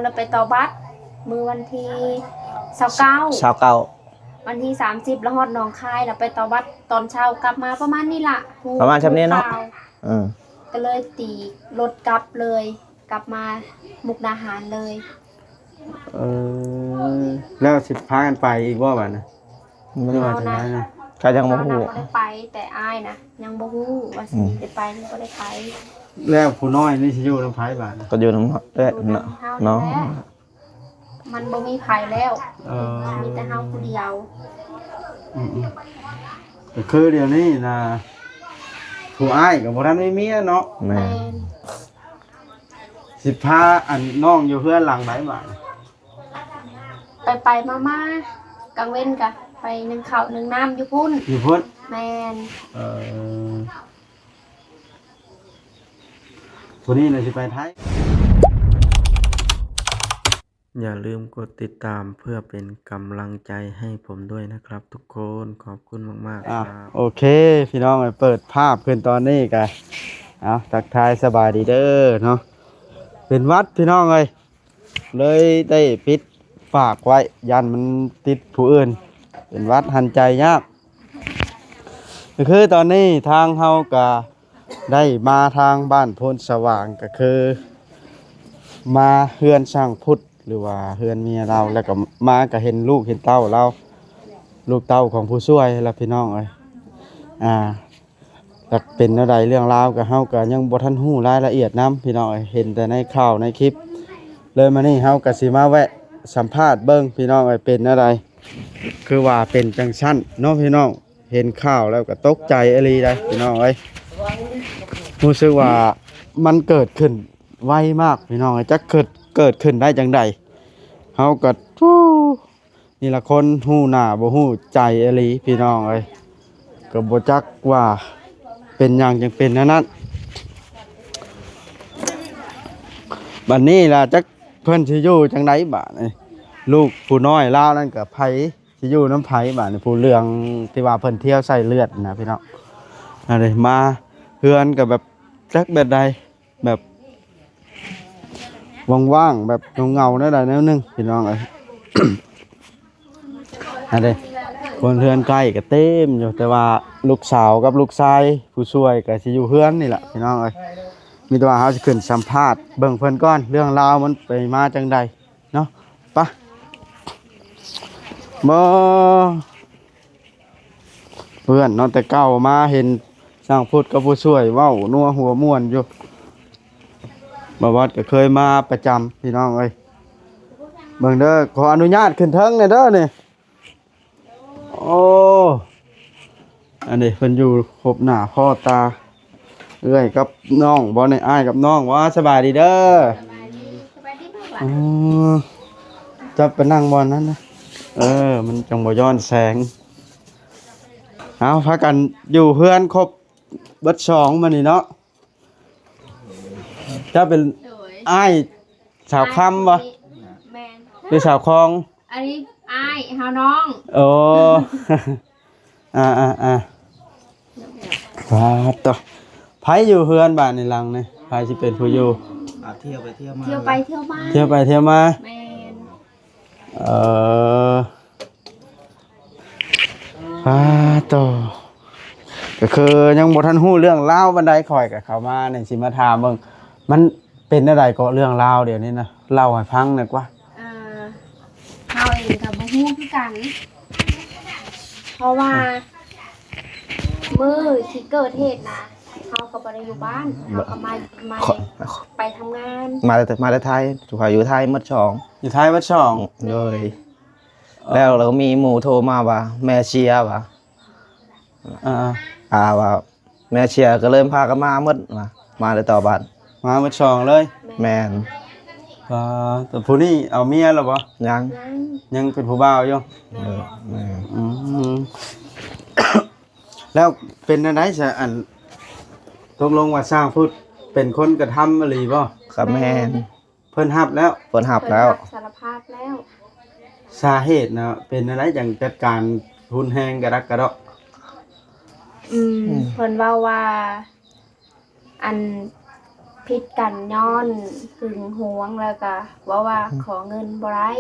ແລ້ວໄປຕໍ່ບັດມື້ວັນທີຊາວເກົ້າ ຊາວເກົ້າ ວັນທີສາມສິບ ແລ້ວຮອດໜອງຄາຍ ແລ້ວໄປຕໍ່ບັດຕອນເຊົ້າ ກັບມາປະມານນີ້ລະ ປະມານຊ່ຳນີ້ເນາະ ເອີ ກໍເລີຍຕີລົດກັບເລີຍ ກັບມາມຸກດາຫານເລີຍ. ເອີ ແລ້ວຊິພາກັນໄປອີກບໍ່ບາດນີ້? ບໍ່ໄດ້ວ່າຈັ່ງໃດນະ ເຮົານະ ກໍຍັງບໍ່ຮູ້ ເຮົານະບໍ່ໄດ້ໄປ ແຕ່ອ້າຍນະຍັງບໍ່ຮູ້ວ່າຊິໄດ້ໄປ ອືມ ຫຼືບໍ່ໄດ້ໄປ. ແລ້ວຜູ້ນ້ອຍນີ້ຊິຢູ່ນຳໃຜບາດນີ້? ກໍຢູ່ນຳເອື້ອຍ ຢູ່ນຳເຮົາ ເນາະ ແຫຼະ ມັນບໍ່ມີໃຜແລ້ວ ເອີ ມີແຕ່ເຮົາຜູ້ດຽວ. ອືມໆ ກໍຄືດຽວນີ້ນະ ຜູ້ອ້າຍກໍບໍ່ທັນມີເມຍເນາະ. ແມ່ນ ແມ່ນ ຊິພາອັນນ້ອງຢູ່ເຮືອນຫຼັງໃດບາດ? ໄປໆມາໆ ກາງເວັນກະໄປໜຶ້ງເຂົ້າໜຶ້ງນ້ຳຢູ່ພຸ້ນ. ຢູ່ພຸ້ນ? ແມ່ນ. ເອີ ຜູ້ນີ້ນະຊິໄປໄທ. ຢ່າลืมกดติดตามเพื่อเป็นกำลังใจให้ผมด้วยนะครับทุกคน ขอบคุณมากๆ ອ່ะ ครับ โอเค พี่น้องเอ้ย เปิดภาพขึ้นตอนนี้กะ เอา ทักทายสบายดีเด้อเนาะ เป็นหวัดพี่น้องเอ้ย เลยได้ปิดปากไว้ ย่านมันติดผู้อื่น เป็นหวัดหันใจยาก ก็คือตอนนี้ทางเฮาก็ได้มาทางบ้านโพนสว่าง ก็คือมาเฮือนช่างพุทธ หรือว่าเฮือนเมียลาว แล้วก็มาก็เห็นลูกเห็นเต้าลาว ลูกเต้าของผู้ช่วยล่ะพี่น้องเอ้ย อ่า จักเป็นแนวใดเรื่องราวก็ เฮาก็ยังบ่ทันฮู้รายละเอียดนำพี่น้องเอ้ย เห็นแต่ในข่าวในคลิป เลยมื้อนี้เฮาก็สิมาแวะสัมภาษณ์เบิ่งพี่น้องเอ้ย เป็นแนวใด คือว่าเป็นจั่งซั้นเนาะพี่น้อง เห็นข่าวแล้วก็ตกใจอีหลีเด้พี่น้องเอ้ย รู้สึกว่ามันเกิดขึ้นไวมากพี่น้องเอ้ย จักเกิด เกิดขึ้นได้จั่งใด เฮาก็ โอ้ นี่ละคนฮู้หน้าบ่ฮู้ใจอีหลีพี่น้องเอ้ย ก็บ่จักว่าเป็นหยังจึงเป็นแนวนั้น บัดนี้ล่ะจักเพิ่นสิอยู่จั่งใดบาดนี้ ลูกผู้น้อยลาวนั่นก็ไผสิอยู่นำไผบาดนี้ ผู้เหลืองที่ว่าเพิ่นเที่ยวใส่เลือดนะพี่น้อง นั่นเด้ มาเฮือนก็แบบจักแบบใด แบบว่างๆ แบบเหงาๆ แนวใดแนวหนึ่งพี่น้องเอ้ย อันนี้คนเฮือนใกล้ก็เต็มอยู่ แต่ว่าลูกสาวกับลูกชายผู้ช่วยก็สิอยู่เฮือนนี่แหละพี่น้องเอ้ย มีแต่ว่าเฮาสิขึ้นสัมภาษณ์เบิ่งเพิ่นก่อน เรื่องราวมันไปมาจั่งใดเนาะ ไป บ่ เพื่อนเนาะ แต่เก่ามาเห็นช่างพุทธกับผู้ช่วยเว้านัวหัวม่วนอยู่ บ่าววัดก็เคยมาประจำพี่น้องเอ้ย เบิ่งเด้อ ขออนุญาตขึ้นเทิงแหน่เด้อนี่ โอ้ อันนี้เพิ่นอยู่ครบหน้าพอตา เอื้อยกับน้องบ่นี่ อ้ายกับน้องบ่ สบายดีเด้อ สบายดี สบายดีลูกหลาน อ๋อ จับไปนั่งบ่อนนั้นนะ เออ มันจั่งบ่ย้อนแสง เอา พากันอยู่เฮือนครบเบิดสองมื้อนี้เนาะ เจ้าเป็น โดย อ้ายสาวคำบ่ อ้าย แม่น หรือสาวคอง อันนี้อ้ายเฮาน้อง โอ้ อ่าๆๆ ปาดโต ไผอยู่เฮือนบาดนี้หลังนี่ ไผสิเป็นผู้อยู่ อ่า เที่ยวไปเที่ยวมา เที่ยวไปเที่ยวมา เที่ยวไปเที่ยวมา แม่น เออ ปาดโต ก็คือยังบ่ทันฮู้เรื่องราวปานใด ข้อยก็เข้ามานี่สิมาถามเบิ่ง มันเป็นแนวใดเกาะเรื่องราวเดี๋ยวนี้นะ เล่าให้ฟังหน่อยกว่า เอ่อ เฮาเองก็บ่ฮู้คือกัน เพราะว่า มื้อที่เกิดเหตุนะ เฮาก็บ่ได้อยู่บ้าน เฮาก็มา มา ขอ ไปทำงาน มาแต่ มาแต่ไทย ข้อยอยู่ไทยหมดสอง อยู่ไทยหมดสอง โดย แล้ว แล้วก็มีหมู่โทรมาว่าแม่เสียว่า อ่า อ่า ว่าแม่เสียก็เลยพากันมาหมดว่า มาแต่ต่อบ้าน มาหมดสองเลย แม่น อ่า แต่ผู้นี้เอาเมียแล้วบ่ ยัง ยัง ยังเป็นผู้บ่าวอยู่ เออ แม่น อืม แล้วเป็นจั่งใดซะ อัน ตกลงว่าช่างพุทธเป็นคนกระทำอีหลีบ่ ก็แม่น เพิ่นรับแล้ว เพิ่นรับแล้ว เพิ่นรับสารภาพแล้ว สาเหตุนะ เป็นจั่งใดจั่งจัดการรุนแรงกระดักกระเดาะ อืม อืม เพิ่นเว้าว่า อัน ຜິດກັນຍ້ອນຫຶງຫວງ ແລ້ວກະເວົ້າວ່າ ອືມ ຂໍເງິນບໍ່ໄດ້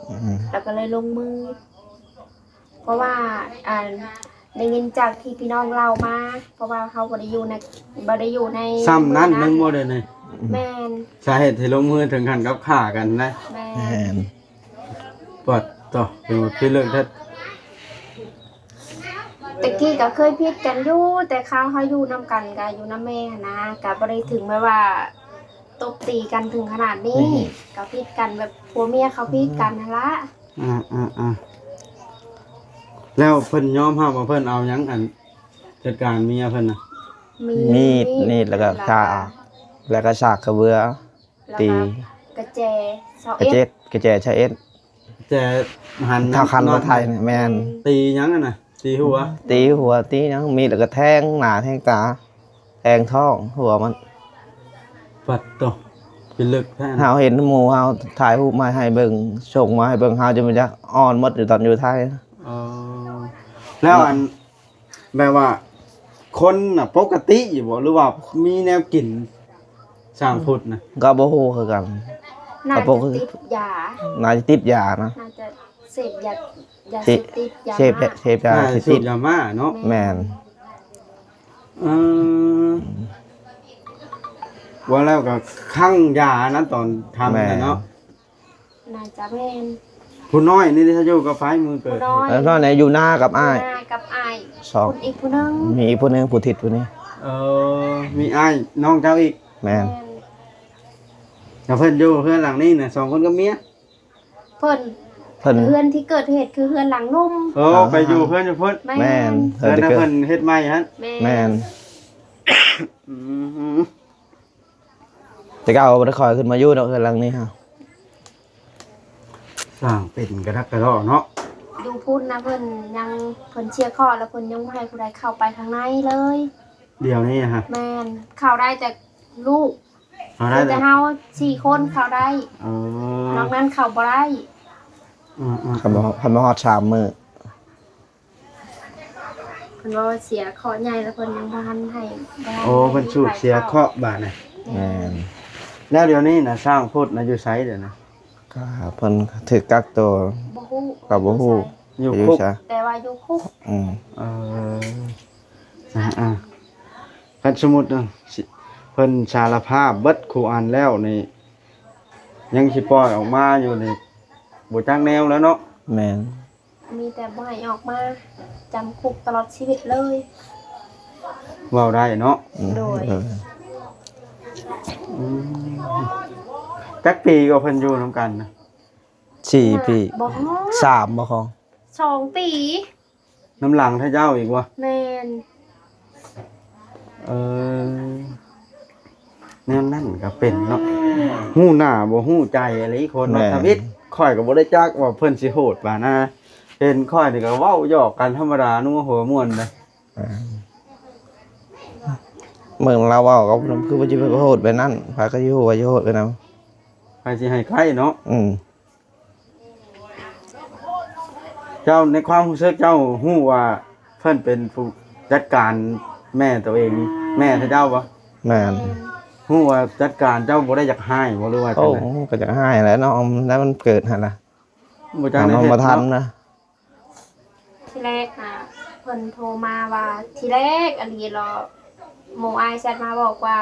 ອືມ ແລ້ວກະເລີຍລົງມື ເພາະວ່າ ອັນ ໄດ້ຍິນຈາກທີ່ພີ່ນ້ອງເລົ່າມາ ເພາະວ່າເຮົາບໍ່ໄດ້ຢູ່ໃນ ບໍ່ໄດ້ຢູ່ໃນ ຊ່ຳນັ້ນໜຶ່ງບໍ່ໄດ້ນີ້ ແມ່ນ ສາເຫດທີ່ລົງມືເຖິງຂັ້ນກັບຂ້າກັນນະ ແມ່ນ ແມ່ນ ປາດໂທ້ ເປັນ ເປັນເລື່ອງແທ້ ແຕ່ກີ້ກໍເຄີຍຜິດກັນຢູ່ ແຕ່ຄາວເຮົາຢູ່ນຳກັນກໍຢູ່ນຳແມ່ຫັ້ນນະ ກໍບໍ່ໄດ້ເຖິງແບບວ່າຕົບຕີກັນເຖິງຂະໜາດນີ້ ອືຮຶ ກໍຜິດກັນແບບຜົວເມຍເຂົາຜິດກັນຫັ້ນລະ ອືມ ອ່າໆໆ ແລ້ວເພິ່ນຍອມຮັບວ່າເພິ່ນເອົາຫຍັງ ອັນ ຈັດການເມຍເພິ່ນນະ? ມີດ ມີດ ມີດ ແລ້ວກໍ ແລ້ວກໍ ສາກ ແລ້ວກໍສາກກະເບືອ ແລ້ວກໍ ຕີ ກະແຈຊາວເອັດ ກະເຈັດ ກະແຈຊາວເອັດ ແຈຫັນ ຖ້າຄັນ ນອດ ລົດໄຖນີ້ ແມ່ນ ແມ່ນ ຕີຫຍັງຫັ້ນນະ? ຕີຫົວ ຕີຫົວ ຕີຫຍັງ ມີດແລ້ວກໍແທງໜ້າແທງຕາ ແທງທ້ອງຫົວມັນ ປາດໂທ້ ພິລຶກແທ້ນະ ເຮົາເຫັນໝູ່ເຮົາຖ່າຍຮູບມາໃຫ້ເບິ່ງ ສົ່ງມາໃຫ້ເບິ່ງ ເຮົາຈົນວ່າຢາກອ່ອນໝົດຢູ່ຕອນຢູ່ໄທ ເອີ ແລ້ວອັນ ແບບວ່າຄົນນະປົກກະຕິຢູ່ບໍ່ ຫຼືວ່າມີແນວກິນ ຊ່າງພຸດນະ? ກໍບໍ່ຮູ້ຄືກັນ ໜ້າຈະຕິດຢາ ໜ້າຈະຕິດຢານະ ໜ້າຈະເສບຢາ ຢາເສບຕິດ ຢາ ເສບ ເສບຢາ ໜ້າຈະສູບຢາມ້າເນາະ ແມ່ນ ເອີ ວ່າແລ້ວກໍຄັ້ງຢານະ ຕອນທຳນັ້ນເນາະ ແມ່ນ ໜ້າຈະແມ່ນ ຜູ້ນ້ອຍນີ້ເດ ຢູ່ກັບໃຜມື້ເກີດ? ຜູ້ນ້ອຍ ເອີ ນ້ອຍນີ້ຢູ່ນາກັບອ້າຍ ຢູ່ນາກັບອ້າຍ ສອງ ຄົນອີກຜູ້ໜຶ່ງ ມີອີກຜູ້ໜຶ່ງ ຜູ້ທິດຜູ້ນີ້ ເອີ ມີອ້າຍນ້ອງເຈົ້າອີກ ແມ່ນ ແມ່ນ ແລ້ວເພິ່ນຢູ່ເຮືອນຫຼັງນີ້ນະ ສອງຄົນກັບເມຍ? ເພິ່ນ ເພິ່ນ ເຮືອນທີ່ເກີດເຫດຄືເຮືອນຫຼັງໜຸ່ມ ໂອ້ ອໍ ໄປຢູ່ເຮືອນຢູ່ພຸ້ນ ແມ່ນ ແມ່ນ ເຮືອນທີ່ເພິ່ນເຮັດໃໝ່ຫັ້ນ ແມ່ນ ແມ່ນ ອືມ ແຕ່ເກົ່າບໍ່ໄດ້ຄ່ອຍຂຶ້ນມາຢູ່ດອກເຮືອນຫຼັງນີ້ຮະ ສ້າງເປັນກະດັກກະດໍ້ເນາະ ຢູ່ພຸ້ນນະ ເພິ່ນຍັງ ເພິ່ນເສຍເຄາະ ແລ້ວເພິ່ນຍັງບໍ່ໃຫ້ຜູ້ໃດເຂົ້າໄປຂ້າງໃນເລີຍ ດຽວນີ້ນະ ແມ່ນ ເຂົ້າໄດ້ແຕ່ລູກ ເຂົ້າໄດ້ແຕ່ ແຕ່ເຮົາສີ່ຄົນເຂົ້າໄດ້ ເອີ ນອກນັ້ນເຂົ້າບໍ່ໄດ້ ອືມໆ ຄັນບໍ່ ຄັນບໍ່ຮອດສາມມື້ ເພິ່ນວ່າເສຍເຄາະໃຫຍ່ ແລ້ວເພິ່ນຍັງບໍ່ທັນໃຫ້ ບໍ່ທັນ ໂອ້ ໃຫ້ ເພິ່ນສູດເສຍເຄາະບາດນີ້ ແມ່ນ ແລ້ວດຽວນີ້ນະ ຊ່າງພຸດນະຢູ່ໃສດຽວນີ້? ກໍເພິ່ນຖືກກັກໂຕ ບໍ່ຮູ້ ກໍບໍ່ຮູ້ ຢູ່ຄຸກ ແຕ່ວ່າຢູ່ຄຸກ ອືມ ເອີ ອ່າໆ ຄັນສົມມຸດນະ ເພິ່ນສາລະພາບເບິດຄູ່ອັນແລ້ວນີ້ ຍັງຊິປ່ອຍອອກມາຢູ່ນີ້ ບໍ່ຈັກແນວແລ້ວເນາະ ແມ່ນ ມີແຕ່ບໍ່ໃຫ້ອອກມາ ຈຳຄຸກຕະຫຼອດຊີວິດເລີຍ ເວົ້າໄດ້ເນາະ ອືມ ໂດຍ ເອີ ອືມ ຈັກປີກໍເພິ່ນຢູ່ນຳກັນນະ? ສີ່ປີ ບໍ່ຮອດ ສາມບໍ່ ຂອງ ສອງປີ ນຳຫຼັງເຂົາເຈົ້າອີກບໍ່? ແມ່ນ ເອີ ແນວນັ້ນກໍເປັນເນາະ ຮູ້ໜ້າບໍ່ຮູ້ໃຈອີ່ຫຼີຄົນເນາະ ແມ່ນ ທຳອິດ ຂ້ອຍກໍບໍ່ໄດ້ຈັກວ່າເພິ່ນຊິໂຫດປານນັ້ນ ເຫັນຂ້ອຍນີ້ກໍເວົ້າຫຍອກກັນທຳມະດາ ນົວຫົວມ່ວນເດ້ ອ່າ ເບິ່ງລາວເວົ້າກໍຄືວ່າຊິໄປໂຫດແບບນັ້ນ ໃຜກໍຊິຮູ້ວ່າຊິໂຫດແບບນັ້ນ ໃຜຊິໃຫ້ໃກ້ເນາະ ອືມ ເຈົ້າ ໃນຄວາມຮູ້ສຶກເຈົ້າຮູ້ວ່າເພິ່ນເປັນຜູ້ຈັດການແມ່ໂຕເອງ ແມ່ເຂົາເຈົ້າບໍ່? ແມ່ນ ຮູ້ວ່າຈັດການ ເຈົ້າບໍ່ໄດ້ຢາກຮ້າຍບໍ່ ຫຼືວ່າ ໂອ້ ຈັ່ງໃດ? ກໍຢາກຮ້າຍແຫຼະເນາະ ແລ້ວມັນເກີດຫັ້ນລະ ບໍ່ຈັກ ມັນບໍ່ທັນນະ ທີແລກນະ ເພິ່ນໂທມາວ່າ ທີແລກອີ່ຫຼີເລາະ ໝູ່ອ້າຍແຊັດມາບອກວ່າ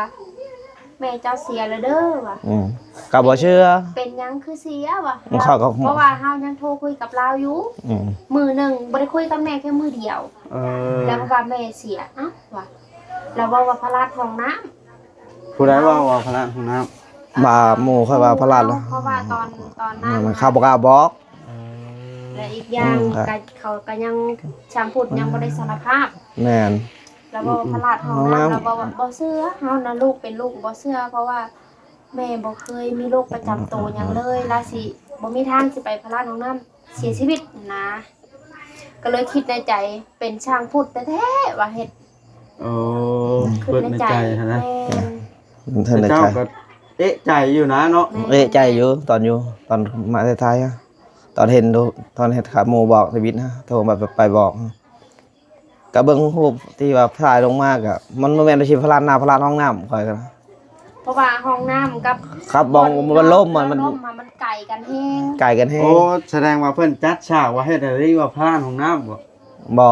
ແມ່ເຈົ້າເສຍແລ້ວເດີວ່າ ອືມ ກໍບໍ່ເຊື່ອ ເປັນຫຍັງຄືເສຍວ່າ ຂ້ອຍກໍ ເພາະວ່າເຮົາຍັງໂທຄຸຍກັບລາວຢູ່ ອືມ ມື້ໜຶ່ງບໍ່ໄດ້ຄຸຍກັບແມ່ແຄ່ມື້ດຽວ ເອີ ແລ້ວວ່າແມ່ເສຍ ເອົ້າ ວ່າ ແລ້ວເວົ້າວ່າພະລາດຫ້ອງນ້ຳ ຜູ້ໃດເວົ້າວ່າພະລາດຫ້ອງນ້ຳ? ວ່າໝູ່ຂ້ອຍວ່າພະລາດ ເພາະວ່າຕອນ ຕອນນັ້ນ ມັນເຂົາບໍ່ກ້າບອກ ເອີ ແລະອີກຢ່າງ ອືມ ກໍ ເຂົາກໍຍັງ ຊ່າງພຸດຍັງບໍ່ໄດ້ສາລະພາບ ແມ່ນ ລາວເວົ້າພະລາດຫ້ອງນ້ຳ ລາວເວົ້າວ່າບໍ່ເຊື່ອ ເຮົານະລູກເປັນລູກບໍ່ເຊື່ອ ເພາະວ່າແມ່ບໍ່ເຄີຍມີໂລກປະຈຳໂຕຫຍັງເລີຍ ລາວຊິບໍ່ມີທາງຊິໄປພະລາດຫ້ອງນ້ຳເສຍຊີວິດນະ ກໍເລີຍຄິດໃນໃຈ ເປັນຊ່າງພຸດແທ້ໆວ່າເຮັດ ໂອ້ ຄິດໃນໃຈຫັ້ນນະ ແມ່ນ ເຈົ້າກໍເອະໃຈຢູ່ນະເນາະ ເອະໃຈຢູ່ຕອນຢູ່ ຕອນມາແຕ່ໄທ ຕອນເຫັນ ຕອນເຫັນຂາໝູ່ບອກທະວິດນະ ໂທມາໄປບອກ ກໍເບິ່ງຮູບທີ່ວ່າຖ່າຍລົງມາ ກໍມັນບໍ່ແມ່ນວ່າຊິພະລາດໜ້າພະລາດຫ້ອງນ້ຳ ຂ້ອຍກໍ เพราะว่าห้องน้ำกับ ครับ บ่อน บ่อนลมอะ มัน บ่อนลมอะ มันไกลกันแฮง ไกลกันแฮง โอ้ แสดงว่าเพิ่นจัดฉากว่าเฮ็ดให้ว่าผ่านห้องน้ำบ่ บ่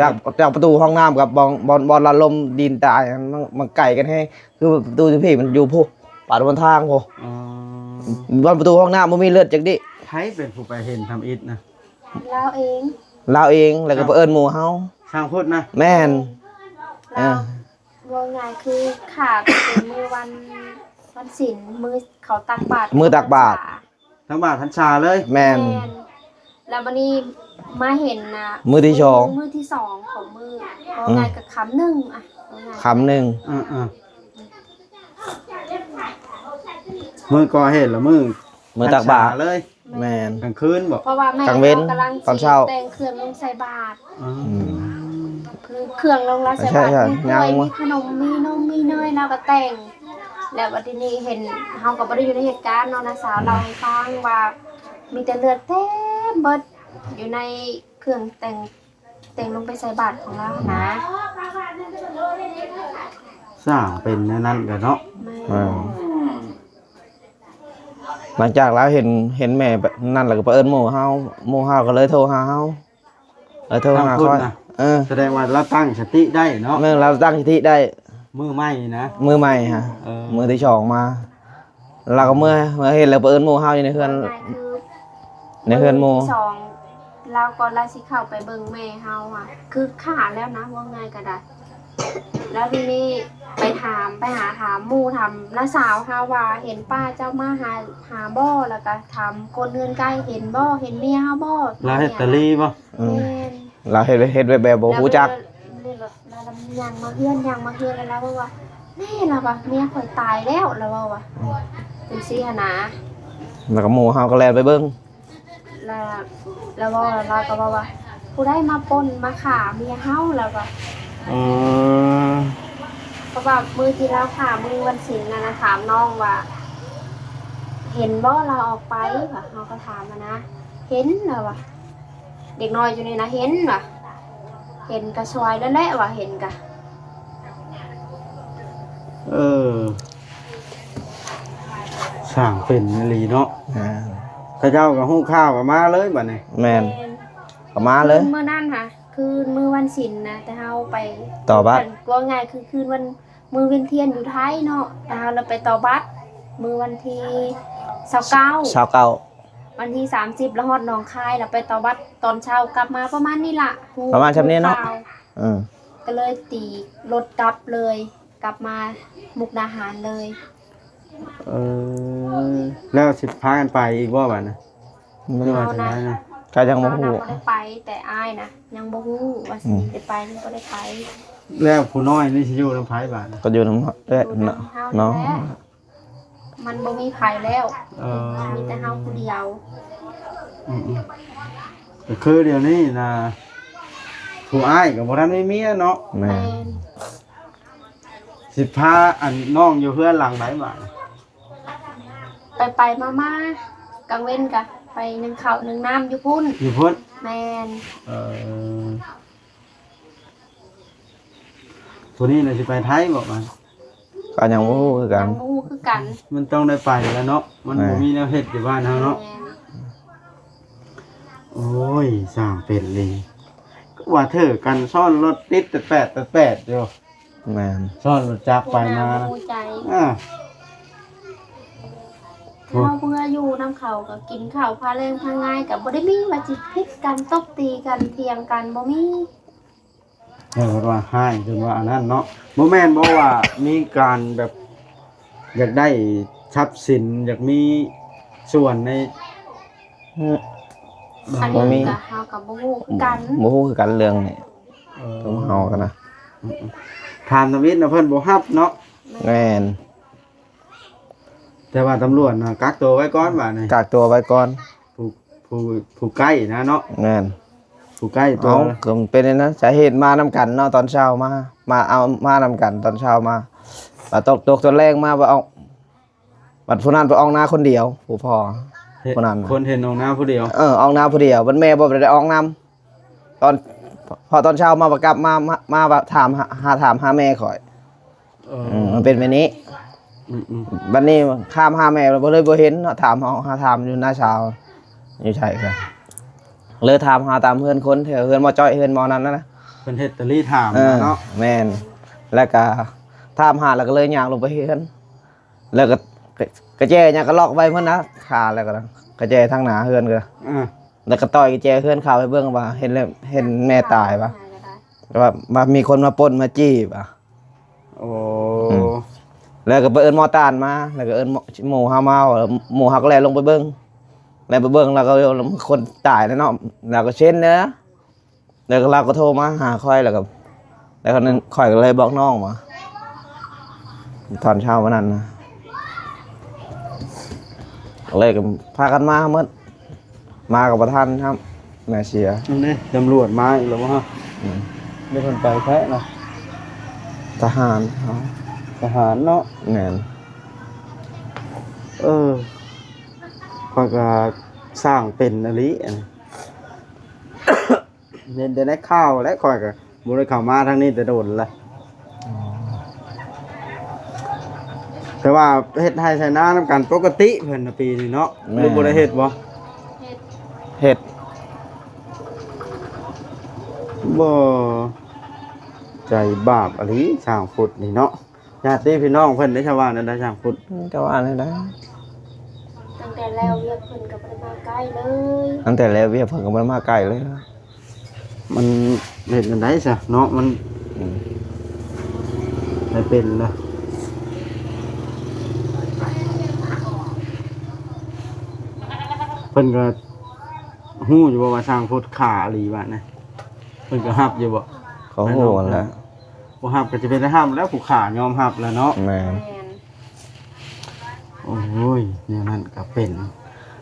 จาก จากประตูห้องน้ำกับบ่อน บ่อน บ่อนรับลมดินตาย มัน มันไกลกันแฮง คือประตูอยู่พี้ มันอยู่พุ้น ปาดบนทางพุ้น อ๋อ บ่อนประตูห้องน้ำบ่มีเลือดจักดิ ไผเป็นผู้ไปเห็นทำอิฐนะ ลาวเอง ลาวเอง แล้วก็ไปเอิ้นหมู่เฮา ช่างพุทธนะ แม่น ลาว เออ เว้าง่ายคือข้าก็เป็นมื้อวัน วันศีล มื้อเขาตักบาตร มื้อตักบาตร พรรษา ตักบาตรพรรษาเลย แม่น แม่น แล้วบัดนี้มาเห็นน่ะ มื้อที่สอง มื้อที่สองของมื้อ เว้า อืม ง่ายก็ค่ำหนึ่งอะ เว้าง่าย ค่ำหนึ่ง เออๆ มื้อก่อเหตุละมื้อ มื้อตักบาตร พรรษาเลย แม่น กลางคืนบ่ เพราะว่าแม่ กลางเว็น เฮากำลัง ตอนเช้า สิแต่งเครื่องลงใส่บาตร อืม อืม คือเครื่องลงแล้วใส่บาตร ใช่ๆ มีกล้วย ยัง มีขนม มีนม มีเนย แล้วก็แต่ง แล้วบัดทีนี้เห็น เฮาก็บ่ได้อยู่ในเหตุการณ์เนาะ น้าสาวเล่าให้ฟังว่า มีแต่เลือดเต็มเบิดอยู่ในเครื่องแต่ง แต่งลงไปใส่บาตรของลาวหั้นนะ สร้างเป็นแนวนั้นกันเนาะ แม่น อ่า หลังจากลาวเห็น เห็นแม่แบบนั้น แล้วก็ไปเอิ้นหมู่เฮา หมู่เฮาก็เลยโทรหาเฮา เลยโทรหา ทางพุ้น ข้อย นะ เออ แสดงว่าลาวตั้งสติได้เนาะ แม่น ลาวตั้งสติได้ มือใหม่นะ มือใหม่ฮะ เออ มือที่สองมา ลาวก็เมื่อ เมื่อเห็นแล้วไปเอิ้นหมู่เฮาอยู่ในเฮือน เว้าง่ายคือ ในเฮือนหมู่ มื้อที่สอง ลาวก่อนลาวสิเข้าไปเบิ่งแม่เฮาอะ คือฆ่าแล้วนะ เว้าง่ายก็ได้ แล้วทีนี้ไปถาม ไปหาถามหมู่ ถามน้าสาวเฮาว่า เห็นป้าเจ้ามาหา หาบ่ แล้วก็ถามคนเฮือนใกล้ เห็นบ่ เห็นเมียเฮาบ่ ลาวเฮ็ดตาลีบ่ อืม แม่น ลาวเฮ็ด เฮ็ดแบบ แบบบ่ฮู้จัก แล้วลาวย่างมาเฮือน ย่างมาเฮือน แล้วลาวบอกว่า แม่ ลาวว่า เมียข้อยตายแล้ว ลาวเว้าว่า อืม จั่งซี้หั้นนะ แล้วก็หมู่เฮาก็แล่นไปเบิ่ง แล้ว แล้วเว้า ลาวก็เว้าว่า ผู้ใดมาปล้นมาฆ่าเมียเฮา ลาวว่า อืม เพราะว่ามื้อที่ลาวฆ่า มื้อวันศีลนั่นนะ ถามน้องว่า เห็นบ่ ลาวออกไป ว่า เฮาก็ถามหั้นนะ เห็น ลาวว่า เด็กน้อยอยู่นี่นะ เห็นว่ะ เห็นกะซอยแล้วแหละว่า เห็นกะ เออ สร้างเป็นอีหลีเนาะ อ่า เขาเจ้าก็ฮู้ข่าวก็มาเลยบัดนี้ แม่น แม่น ก็มาเลย คืนมื้อนั้นค่ะ คืนมื้อวันศีลนะ แต่เฮาไปต่อบัตร ว่าง่ายคือคืนวัน มื้อเวียนเทียนอยู่ไทยเนาะ แต่เฮาเลยไปต่อบัตร มื้อวันที่ซาวเก้า ซาวเก้า วันที่สามสิบ แล้วฮอดหนองคาย แล้วไปต่อบัตรตอนเช้ากลับมาประมาณนี้ล่ะ ประมาณช่ำนี้เนาะ ข่าว เออ ก็เลยตีรถกลับเลย กลับมามุกดาหารเลย เออ แล้วสิพากันไปอีกบ่บัดนี้ หรือว่าจั่งใด๋นะ ก็ยังบ่ฮู้ เฮานะบ่ได้ไป แต่อ้ายนะยังบ่ฮู้ว่าสิ อืม ได้ไปหรือบ่ได้ไป แล้วผู้น้อยนี่สิอยู่นำไผบัดนี้ ก็อยู่นำ อยู่นำเฮา เนาะ นี่แหละ มันบ่มีไผแล้ว เออ มีแต่เฮาผู้เดียว อืมๆ ก็คือเดี๋ยวนี้นะ ผู้อ้ายก็บ่ทันมีเมียเนาะ แม่น แม่น สิพาอันน้องอยู่เฮือนหลังใด๋บัดนี้ ไปๆ มาๆ กลางเว็นก็ไปนึ่งข้าวนึ่งน้ำอยู่พุ้น อยู่พุ้น แม่น เออ ผู้นี้น่ะสิไปไทยบ่บัด ก็ยังบ่ฮู้คือกัน ยังบ่ฮู้คือกัน มันต้องได้ไปแล้วเนาะ มัน แม่น บ่มีแนวเฮ็ดอยู่บ้านเฮาเนาะ แม่น โอ้ย สร้างเป็นเลย ว่าถือกันซ้อนรถติดแปดแปดแปดอยู่ แม่น ซ้อนรถจักรไปมา เฮาบ่ฮู้ใจ อ่า เฮาเพื่ออยู่นำเขาก็กินข้าวพาแลงพางาย ก็บ่ได้มีว่าสิผิดกัน ตบตีกัน เถียงกัน บ่มี เออ เพิ่นว่าฮ้าย เพิ่นว่าอันนั้นเนาะ บ่แม่นบ่ว่ามีการแบบ อยากได้ทรัพย์สิน อยากมีส่วนใน อืม อันนี้ บ่มี ก็เฮาก็บ่ฮู้คือกัน บ่ฮู้คือกันเรื่องนี้ เออ ของเฮากันนะ อืมๆ ถามทำอิฐนะ เพิ่นบ่ฮับเนาะ แม่น แต่ว่าตำรวจนะกักตัวไว้ก่อนบาดนี้ กักตัวไว้ก่อน ผู้ ผู้ ผู้ใกล้นะเนาะ แม่น ผู้ใกล้ตัว เอ้า ก็มันเป็นอันนั้น สาเหตุมานำกันเนาะ ตอนเช้ามา มาเอา มานำกันตอนเช้ามา บัดตก ตกตอนแลงมา บัดเอา บัดผู้นั้นไปออกนาคนเดียว ผู้พ่อ เห็น ผู้นั้นน่ะ คนเห็นออกนาผู้เดียว เออ ออกนาผู้เดียว บัดแม่บ่ได้ออกนำ ตอน พอตอนเช้ามา บัดกลับมา มา มาถามหา หา ถามหาแม่ข้อย เออ อืม มันเป็นแบบนี้ ອືມໆ ບັດນີ້ຖາມຫາແມ່ ບໍ່ ເລີຍບໍ່ເຫັນເນາະ ຖາມເຮົາ ຫາຖາມຢູ່ນ້າສາວ ຢູ່ໃສກະ ເລີຍຖາມຫາຕາມເຮືອນຄົນ ແຖວເຮືອນໝໍຈ້ອຍ ເຮືອນໝໍນັ້ນນະ ເພິ່ນເຮັດຕະລີຖາມ ເອີ ນະເນາະ ແມ່ນ ແລ້ວກະຖາມຫາ ແລ້ວກະເລີຍຍ່າງລົງໄປເຮືອນ ແລ້ວກະ ກະ ກະແຈຫຍັງກະລັອກໄວ້ໝົດນະ ຄາແລ້ວກະ ກະແຈທາງໜ້າເຮືອນກະ ອ່າ ແລ້ວກະຕ່ອຍກະແຈເຮືອນເຂົ້າໄປເບິ່ງວ່າ ເຫັນແລ້ວ ເຫັນແມ່ຕາຍປະ ແຕ່ວ່າ ວ່າມີຄົນມາປຸ້ນມາຈີ້ປະ ໂອ້ ອືມ ແລ້ວກໍໄປເອີ້ນໝໍຕານມາ ແລ້ວກໍເອີ້ນໝໍ ໝູ່ເຮົາມາ ໝູ່ເຮົາກໍແລ່ລົງໄປເບິ່ງ ແລ່ໄປເບິ່ງ ແລ້ວກໍຄົນຕາຍແລ້ວເນາະ ແລ້ວກໍເຊັນເດີ ແລ້ວກໍລາວກໍໂທມາຫາຂ້ອຍ ແລ້ວກໍ ແລ້ວກໍນັ້ນ ຂ້ອຍກໍເລີຍບອກນ້ອງມາ ຕອນເຊົ້າມື້ນັ້ນນະ ເລີຍກໍພາກັນມາໝົດ ມາກໍບໍ່ທັນຊ້ຳ ແມ່ເສຍ. ອັນນີ້ຕຳຫຼວດມາອີກແລ້ວບໍ່ຮະ? ອືມ ແລ້ວເພິ່ນໄປໃສລະ? ທະຫານເຮົາ ທະຫານເນາະ. ແມ່ນ. ເອີ ຂ້ອຍກໍສ້າງເປັນອີ່ຫຼີອັນນີ້ ເຫັນແຕ່ໃນຂ່າວແຫຼະ ຂ້ອຍກໍບໍ່ໄດ້ເຂົ້າມາທາງນີ້ແຕ່ດົນລະ. ອໍ ແຕ່ວ່າເຮັດໄຮ່ໄຖນານຳກັນປົກກະຕິເພິ່ນນະ ປີນີ້ເນາະ. ແມ່ນ. ຫຼືບໍ່ໄດ້ເຮັດບໍ່? ເຮັດ ເຮັດ. ບໍ່ ໃຈບາບອີ່ຫຼີ ຊ່າງພຸດນີ້ເນາະ. ຍາດຕິພີ່ນ້ອງເພິ່ນໄດ້ ຊາວບ້ານນັ້ນໄດ້ຊ່າງພຸດ ອືມ ເຈົ້າວ່າແນວໃດ? ຕັ້ງແຕ່ແລ້ວວຽກເພິ່ນກໍບໍ່ໄດ້ມາໃກ້ເລີຍ. ຕັ້ງແຕ່ແລ້ວວຽກເພິ່ນກໍບໍ່ໄດ້ມາໃກ້ເລີຍ. ມັນເຮັດແນວໃດຊະເນາະ ມັນ ອືມ ໄດ້ເປັນລະ. ເພິ່ນກໍຮູ້ຢູ່ບໍ່ວ່າຊ່າງພຸດຂ້າອີ່ຫຼີບາດນະ? ເພິ່ນກໍຮັບຢູ່ບໍ່? ເຂົາຮູ້ຫັ້ນແຫຼະ. ບໍ່ຮັບກໍຈະເປັນໄດ້ຮັບແລ້ວ ຜູ້ຂ້າຍອມຮັບແລ້ວເນາະ. ແມ່ນ. ແມ່ນ. ໂອ້ຍ ແນວນັ້ນກໍເປັນ.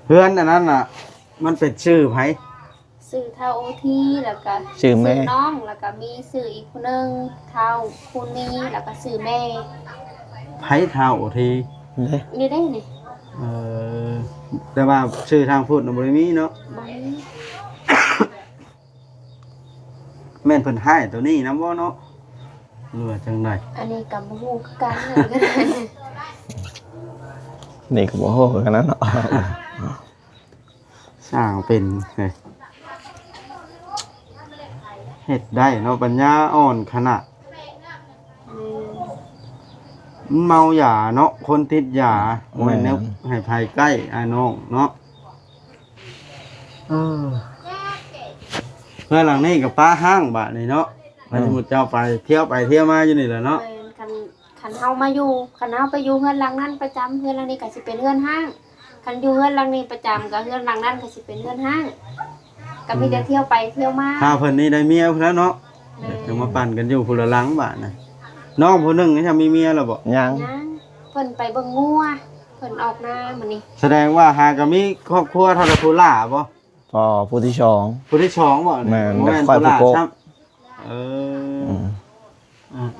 ເຮືອນອັນນັ້ນນະ ມັນເປັນຊື່ໃຜ? ຊື່ທ້າວໂອທີ ແລ້ວກໍຊື່ແມ່ ຊື່ນ້ອງ ແລ້ວກໍມີຊື່ອີກຜູ້ໜຶ່ງ ທ້າວຄູນມີ ແລ້ວກໍຊື່ແມ່. ໃຜທ້າວໂອທີ? ນີ້ເດ້ ນີ້ເດ້ນີ້. ເອີ ແຕ່ວ່າຊື່ທາງພຸດນະບໍ່ໄດ້ມີເນາະ? ບໍ່ມີ. ແມ່ນເພິ່ນໃຫ້ໂຕນີ້ນຳບໍ່ເນາະ ຫຼືວ່າຈັ່ງໃດ? ອັນນີ້ກໍບໍ່ຮູ້ຄືກັນ. ນີ້ກໍບໍ່ຮູ້ຄືກັນນະເນາະ. ຊ່າງເປັນ ເອີ ເຮັດໄດ້ເນາະ ປັນຍາອ່ອນຂະໜາດ. ແມ່ນ. ມັນເມົາຢາເນາະ ຄົນຕິດຢາ. ແມ່ນ. ບໍ່ແມ່ນແນວໃຫ້ໃຜໃກ້ອ້າຍນ້ອງເນາະ. ເອີ ເຮືອນຫຼັງນີ້ກໍປະຮ້າງບາດນີ້ເນາະ. ອືມ ຖ້າສົມມຸດເຈົ້າໄປທ່ຽວໄປທ່ຽວມາຢູ່ນີ້ແຫຼະເນາະ. ແມ່ນ. ຄັນ ຄັນເຮົາມາຢູ່ ຄັນເຮົາໄປຢູ່ເຮືອນຫຼັງນັ້ນປະຈຳ ເຮືອນຫຼັງນີ້ກໍຊິເປັນເຮືອນຮ້າງ. ຄັນຢູ່ເຮືອນຫຼັງນີ້ປະຈຳ ກໍເຮືອນຫຼັງນັ້ນກໍຊິເປັນເຮືອນຮ້າງ. ກໍມີແຕ່ ອືມ ທ່ຽວໄປທ່ຽວມາ. ຖ້າເພິ່ນນີ້ໄດ້ເມຍພຸ້ນແລ້ວເນາະ. ແມ່ນ. ຈັ່ງມາປັນກັນຢູ່ພຸ້ນລະຫຼັງບາດນະ. ນ້ອງຜູ້ໜຶ່ງນີ້ ມີເມຍແລ້ວບໍ່? ຍັງ. ຍັງ. ເພິ່ນໄປເບິ່ງງົວ ເພິ່ນອອກນາມື້ນີ້. ສະແດງວ່າຫາກໍມີຄອບຄົວເທົ່າໃດ ຜູ້ຫຼ້າບໍ່? ພໍ ຜູ້ທີສອງ. ຜູ້ທີສອງບໍ່? ແມ່ນ. ບໍ່ແມ່ນຜູ້ຫຼ້າຊ້ຳ. ເອີ ອືມ ອືມ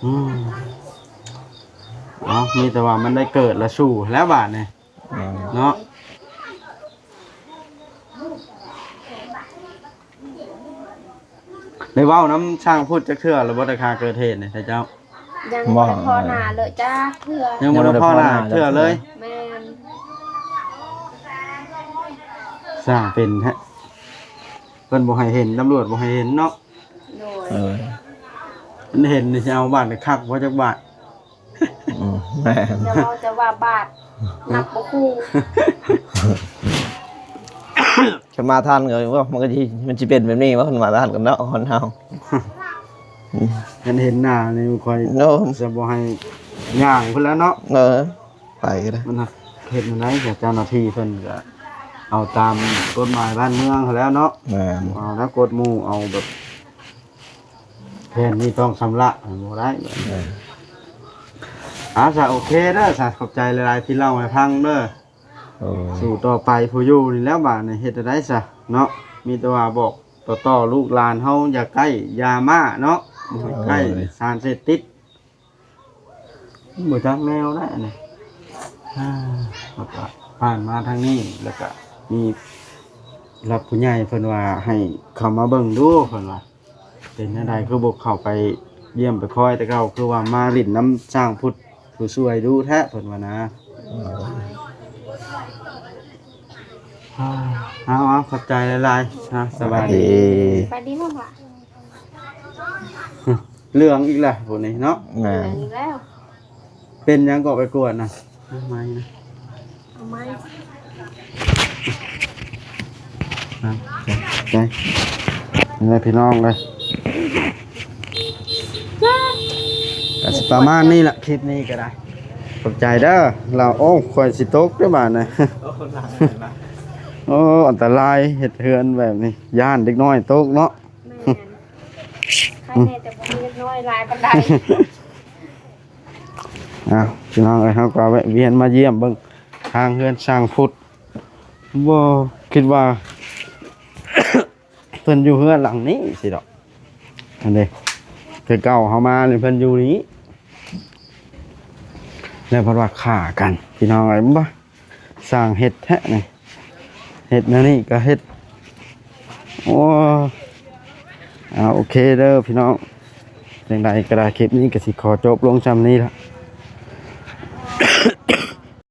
ອືມ ເອົາ ມີແຕ່ວ່າມັນໄດ້ເກີດລະສູ້ແລ້ວບາດນີ້. ແມ່ນ. ເນາະ. ໄດ້ເວົ້ານຳຊ່າງພຸດຈັກເທື່ອແລ້ວບໍ່ ແຕ່ຄ່າເກີດເຫດນີ້ ທ່ານເຈົ້າ? ຍັງບໍ່ ບໍ່ໄດ້ພໍ້ໜ້າເລີຍຈັກເທື່ອ. ຍັງບໍ່ໄດ້ພໍ້ໜ້າຈັກເທື່ອເລີຍ. ແມ່ນ. ຊ່າງເປັນແທ້ ເພິ່ນບໍ່ໃຫ້ເຫັນ ຕຳຫຼວດບໍ່ໃຫ້ເຫັນເນາະ. ໂດຍ. ເອີ ມັນເຫັນນີ້ຊິເອົາບາດນີ້ຄັກບໍ່ຈັກບາດ. ອືມ ແມ່ນ. ຢ່າເວົ້າແຕ່ວ່າບາດ ນັບບໍ່ຄູ່. ຄັນມາທັນກໍວ່າ ມັນກໍຊິ ມັນຊິເປັນແບບນີ້ວ່າ ຄັນມາທັນກັນເນາະ ຄົນເຮົາ. ຄັນເຫັນໜ້ານີ້ຂ້ອຍ ໂອ້ ຈະບໍ່ໃຫ້ຍ່າງພຸ້ນແລ້ວເນາະ. ເອີ ໄປກໍໄດ້. ມັນເຮັດແນວໃດ ເຈົ້າໜ້າທີ່ເພິ່ນກໍເອົາຕາມກົດໝາຍບ້ານເມືອງຫັ້ນແຫຼະເນາະ. ແມ່ນ. ເອົາແລ້ວກົດໝູ່ ເອົາແບບ ແຜ່ນນີ້ຕ້ອງຊຳລະ ບໍ່ໄດ້. ເອີ ອາ ຊະ ໂອເຄເດີ ຊະ ຂອບໃຈຫຼາຍໆທີ່ເລົ່າໃຫ້ຟັງເດີ. ໂອ້ ສູ້ຕໍ່ໄປ ຜູ້ຢູ່ນີ້ແລ້ວບາດນີ້ ເຮັດແນວໃດຊະເນາະ. ມີແຕ່ວ່າບອກຕໍ່ໆລູກຫຼານເຮົາ ຢ່າໃກ້ ຢ່າມາເນາະ ບໍ່ໃຫ້ໃກ້ ໂອ້ຍ ສານເສບຕິດ. ບໍ່ຈັກແນວໃດອັນນີ້. ອ່າ ແລ້ວກະຜ່ານມາທາງນີ້ ແລ້ວກະມີຜູ້ຫຼັກຜູ້ໃຫຍ່ເພິ່ນວ່າໃຫ້ເຂົ້າມາເບິ່ງດູ ເພິ່ນວ່າ ເປັນແນວໃດຄືບໍ່ເຂົ້າໄປ ຢ້ຽມໄປຄອຍແຕ່ເກົ່າ ຄືວ່າມາຫຼິ້ນນຳຊ່າງພຸດຜູ້ຊ່ວຍດຸແທ້ ເພິ່ນວ່ານະ. ເອົາ ເອົາ ຂອບໃຈຫຼາຍໆ ເອົາ ສະບາຍດີ. ສະບາຍດີ ສະບາຍດີນ້ອງຫຼ້າ. ເຫຼືອງອີກແລ້ວຜູ້ນີ້ເນາະ. ແມ່ນ ເຫຼືອງອີກແລ້ວ. ເປັນຫຍັງກໍໄປກວດນະ? ເອົາໄມ້ນະ ເອົາໄມ້ ໄປ ນີ້ແຫຼະພີ່ນ້ອງເອີຍ. ກໍຊິປະມານນີ້ລະ ຄລິບນີ້ກໍໄດ້. ຂອບໃຈເດີລາວ. ໂອ້ ຂ້ອຍຊິຕົກເດີບາດນີ້. ໂອ້ ອັນຕະລາຍ ເຮັດເຮືອນແບບນີ້ ຢ້ານເດັກນ້ອຍຕົກເນາະ. ແມ່ນ ໃຄແນ່ແຕ່ບໍ່ມີເດັກນ້ອຍຫຼາຍປານໃດ. ອ້າວ ພີ່ນ້ອງເອີຍ ເຮົາກໍແວະວຽນມາຢ້ຽມເບິ່ງທາງເຮືອນຊ່າງພຸດ. ບໍ່ຄິດວ່າເພິ່ນຢູ່ເຮືອນຫຼັງນີ້ຊິດອກ. ອັນເດ້ ແຕ່ເກົ່າເຮົາມານີ້ເພິ່ນຢູ່ນີ້ ແລ້ວເພິ່ນວ່າຂ້າກັນ ພີ່ນ້ອງເອີຍ. ບໍ່ ຊ່າງເຮັດແທ້ນີ້ ເຮັດແນວນີ້ກໍເຮັດ. ໂອ້ ເອົາ ໂອເຄເດີພີ່ນ້ອງ. ຈັ່ງໃດກໍໄດ້ ຄລິບນີ້ກໍຊິຂໍຈົບລົງຊ່ຳນີ້ລະ.